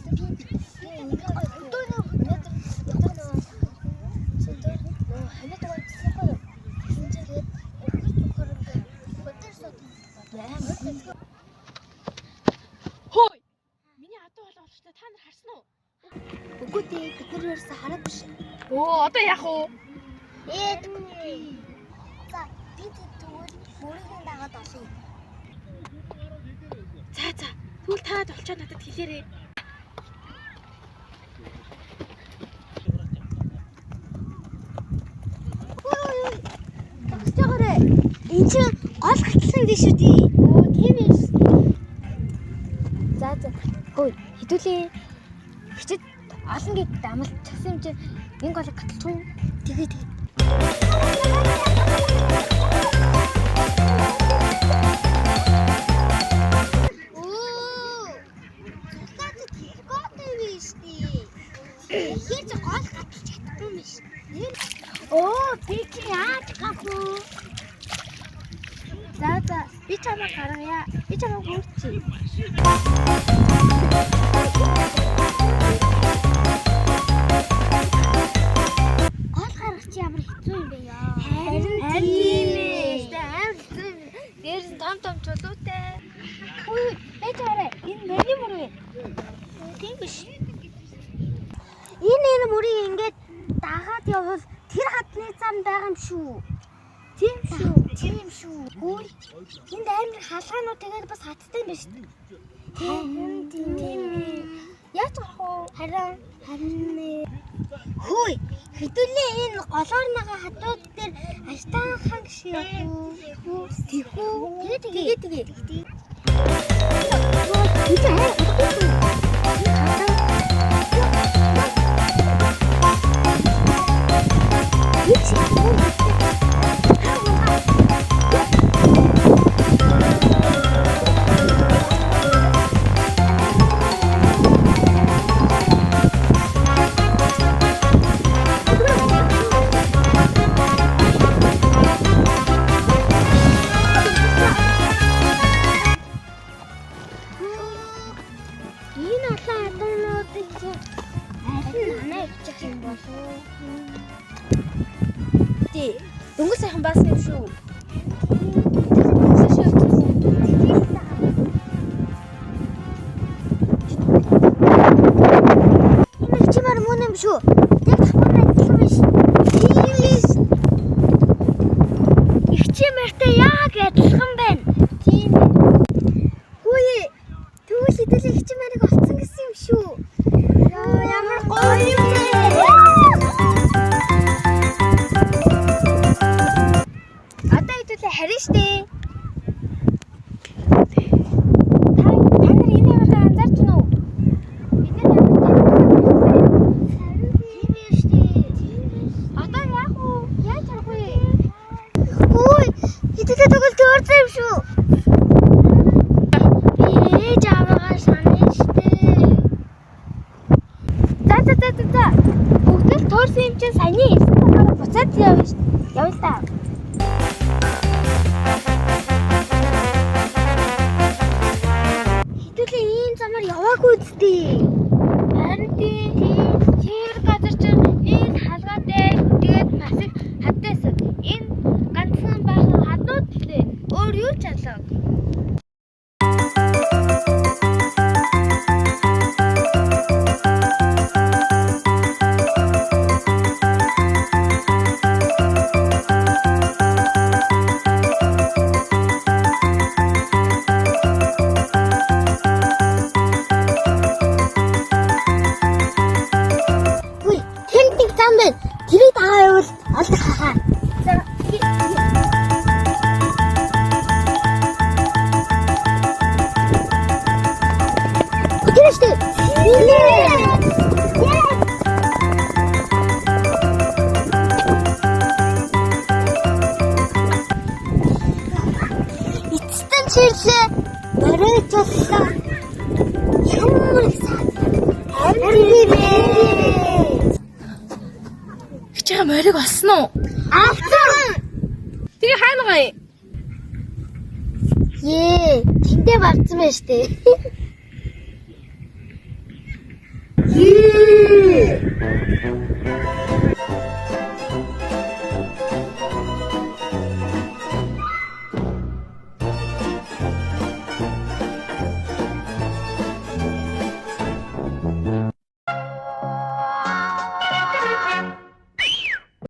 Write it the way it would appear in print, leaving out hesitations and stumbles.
Би өдөөний өнөөдөр өдөр нөгөө өдөр нөгөө хоноод байгаа гэсэн юм. Тэгсэн чинь тэгээд өнгөрч өгөхөр ингээд өдөр сууд амар хэцүү. Хөөе. Миний адуу хоолой олчлаа та нар харсан уу? Үгүй дээ, бид нар ерөөсө хараагүй шин. Өө одоо яах вэ? Ээ. За, би тэгвэл мөрийг нь дагаад олъё. За за. Тэгвэл та олчоо надад хэлээрэй. Зогсож байгаарай. Энд чинь гол хатлан биш үү дээ. Өө, тийм юм шүү дээ. За за. Хөөе, хэдүүлээ. Хичэд олон гээд амлчихсан юм чинь энэ голыг гаталчих уу? Тэгээ тэгээ. Өө. Цуглаад тэргоотой биш дээ. Тэгэхээр чи гол гаталж чадахгүй юм биш. Оо, би чи яаж гах вэ? За за. Би чамайг гаргая. Би чамайг хүрчээ. Гол гарах чи ямар хэцүү юм бэ яа. Харин тийм ээ. Амар хэцүү юм. Дээрс нь том том чулуутай. Үгүй, байж байгаарай. Энэ миний мөр вэ? Тийм биш. Энэ мөрийг ингээд дагаад явбал тэр хадны зам байгаа юм шүү. Тийм шүү. Тийм шүү. Үгүй. Энд амар халгаанууд тэгээд бас хаттай юм байна шүү. Тийм тийм. Яаж гарах вэ? Харин нэ. Хөөе, хэдүүлээ энэ голоор нэгэ хадууд дээр аштан хан гişи явах уу? Тэхүү. Тэгээ тэгээ. Тэгээ. Энэ аа удахгүй. Энэ хатаа. Энэ чи өөр Энэ олон адуунуудыг чи аль нь намайг ичих юм болов? Тий. Дөнгөж сайхан баасан юм шүү. Дөнгөж сайхан. Энэ чимэр мөн юм шүү. Тэр давхар адилхан биш. Тийм биш. Их чимэртэй яг адилхан байна. Тийм. Хүүе. Тэгвэл хэдүүлээ их чимэрийг олцсон гэсэн юм шүү. Йоо, ямар гоё юм бэ? Одоо хэдүүлээ харин штэ. Та нар энэ ямархан анзаарч байна уу? Бид нар ямар Тийм биш дээ. Тийм биш. Одоо яах вэ? Яаж харах вэ? Үй, хэдүүлээ тоглолт өөрсөн юм шүү. Би ээж аваагаа санана штэ. За за за за за. Бүгд л төөрсөн юм чинь саяны ирсэн замаараа буцаад явна шүү. Явъя л та. Хэдүүлээ ийм замаар яваагүй үсттэй. Харин тийм. Тэр газар чинь нэг халгаатай тэгээд бас их хадтайсан. Энэ ганцхан баахан хаднууд лээ. Өөр юу ч алаагүй. Үгүй, тэнд нэг зам байна. Тэрийг дагаа явбал олдох хаа. Тэр штэ. Нилээ. Эцэстэн чирлээ. Моройж боллоо. Ямар их сайхан. Харин тийм ээ. Хичээгээ морийг олсон уу? Авсан. Тэгээ хаана байгаа юм? Ее, тэндээ барцсан байж тээ. Thank you.